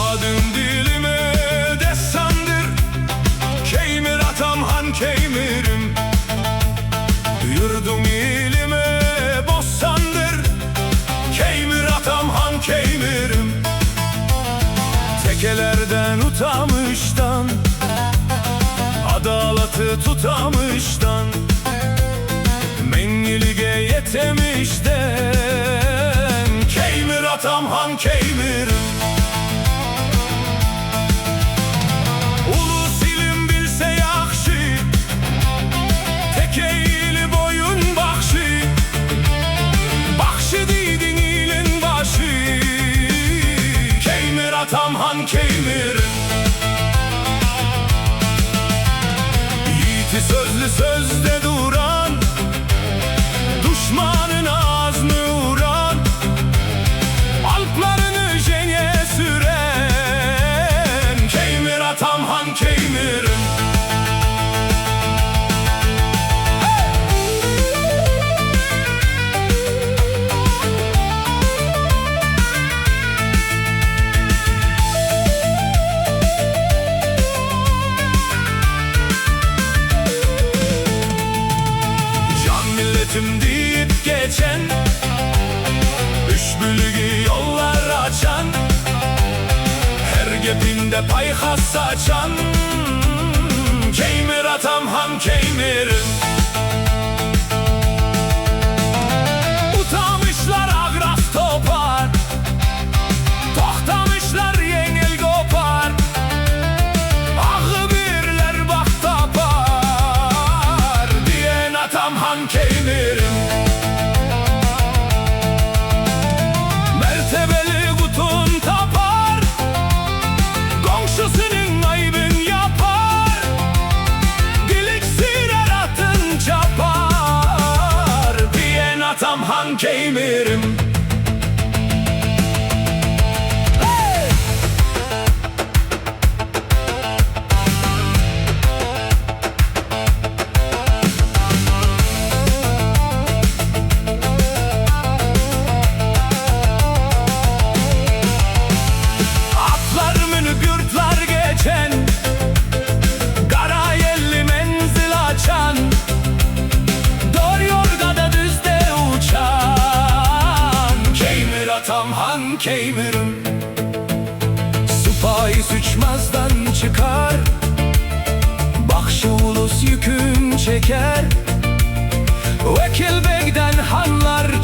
Adım dilime destandır, Keymir atam han keymirim. Yurdum ilime bostandır, Keymir atam han keymirim. Tekelerden utamıştan, Adalatı tutamıştan, Mengilige yetemişten, Keymir atam han keymirim. Ulus ilim bilse yaxşı, Tekeyli boyun bakşı, Bakşı dedin ilin başı, Keymir atam han keymirim. Yiğiti sözlü sözde duran, Düşmanın ağzını vuran, Alplarını jenge süren, Keymir atam han keymirim. Can milletim deyip geçen, Üç bülgü yollar açan, Her gepinde payhas saçan, Keymir atam han keymirim. Utamışlar agras topar, Toxtamışlar yengil kopar, Ağı birler bak tapar, Diyen atam han keymirim. Mertebeli kutun tapar, Komşusunun aybın yapar, Diliksirer atın çapar, Diyen atam han keymirim. Hey! Atlar münüp yurtlar geçen, Karayelli menzil açan, Doğru yorgada düzde uçan, Keymir atam han keymirim. Supayi süçmazdan çıkar, Bakşı ulus yükün çeker, Vekil begden hanlar